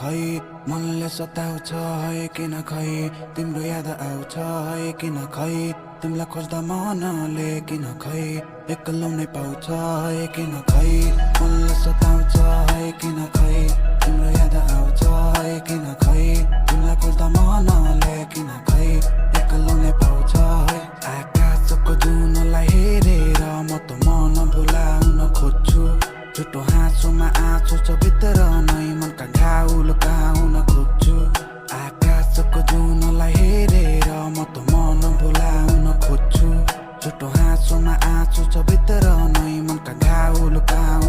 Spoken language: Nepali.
खै मनले सताउँछ है किन खै तिम्रो याद आउँछ है किन खै तिमीलाई खोज्दा मनले किन खै एक्लो नै पाउँछ है किन खै मनले सताउँछ है किन खै तिम्रो याद आउँछ है किन खै तिमीलाई खोज्दा मनले किन खै एक्लो नै पाउँछ है आकाशको जुनलाई हेरेर म त मन भुलाउन खोज्छु झुटो हाँसोमा आँसु छ भित्र नै मनका घाउ लुकाउन खोज्छु आकाशको जुनलाई हेरेर म त मन भुलाउन खोज्छु झुटो हाँसोमा आँसु छ भित्र नै मनका घाउ लुकाउन